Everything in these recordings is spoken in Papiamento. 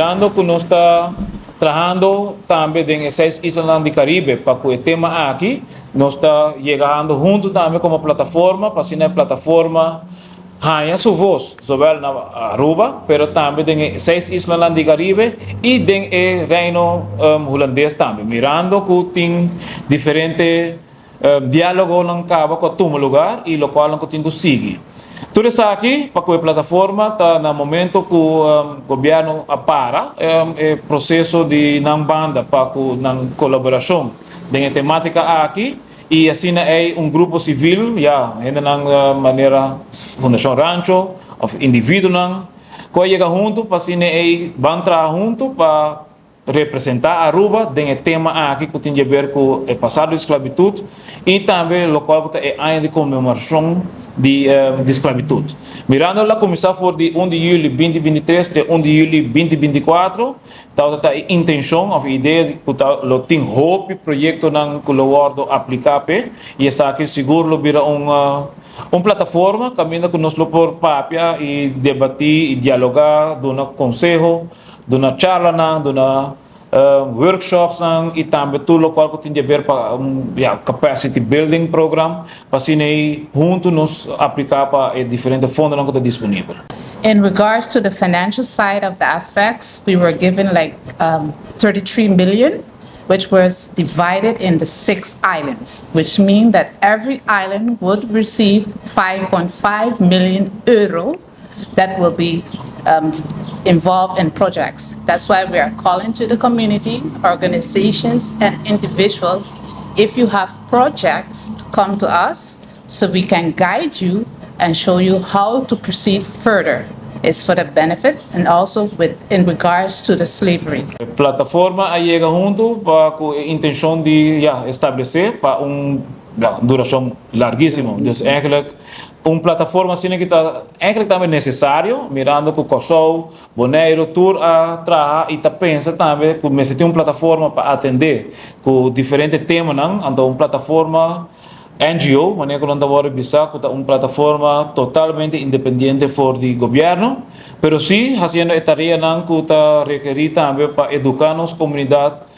Mirando ku nos ta trahando tambe den e seis islanan di Karibe pa ku e tema aki, nos ta yegando huntu tambe komo plataforma pa asina e plataforma haña su voz, zowel na Aruba, pero tambe den e seis islanan di Karibe i den e Reino Hulandes tambe. Mirando ku tin diferente diálogonan kaba ku a tuma lugar i lokualnan ku tin ku sigui. Tur esaki pa ku e plataforma ta na momento ku gobièrnu a para e proseso di nan banda pa ku nan kolaborashon den e temátika aki i asina ei un grupo sivil, ya, hendenan manera Fundashon Rancho òf individuonan ku a yega huntu pa asina ei ban traha huntu pa representá Aruba den e tema aki ku tin di aber ku e pasado di sklabitut i tambe lokual ku ta e aña di konmemorashon di sklabitut. Mirando la kuminsá for di 1 di yüli 2023 te 1 di yüli 2024, tabata e intenshon òf idea ku ta lo tin hopi proyektonan ku lo wòrdu apliká p'e i esaki sigur lo bira un plataforma kaminda ku nos lo por papia i debatí i dialogá, duna konseho, duna charlanan, duna workshopsnan i tambe tur lokual ku tin di aber pa un, ya, capacity building program pa asina huntu nos apliká pa e diferente fondonan ku ta disponibel. In regards to the financial side of the aspects, we were given like 33 million, which was divided into six islands, which means that every island would receive 5.5 million euro that will be involved in projects. That's why we are calling to the community, organizations, and individuals. If you have projects, to come to us so we can guide you and show you how to proceed further. It's for the benefit and also with in regards to the slavery. E plataforma a yega huntu pa ku intenshon di, ja, establesé pa un, ja, durashon larguísimo. Dus eigenlijk un plataforma asina ku ta eigenlijk tambe nesesario, mirando ku Kòrsou, Boneiru, tur a traha i ta pensa tambe ku mester tin un plataforma pa atendé ku diferente temanan, anto un plataforma NGO, manera ku nan ta wòrdu bisa, ku ta un plataforma totalmente independiente for di gobièrnu, pero sí hasiendo e tareanan ku ta rekerí tambe pa eduká nos komunidat,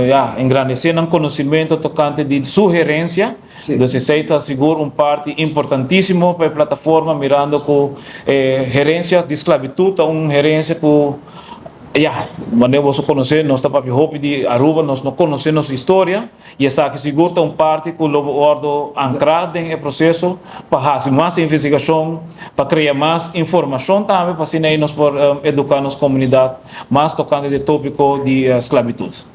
ja, engrandesé nan konosementu tokante di su herensia. Dus esei ta sigur un parti importantísimo pa e plataforma, mirando ku herensia di sklabitut ta un herensia ku, ja, manera boso konosé, nos ta papia hopi di Aruba, nos no konosé nos historia i esaki sigur ta un parti ku lo wòrdu ankrá den e proseso pa hasi mas investigashon, pa krea mas informashon tambe pa asina nos por eduká nos komunidat mas tokante di tópiko di sklabitut.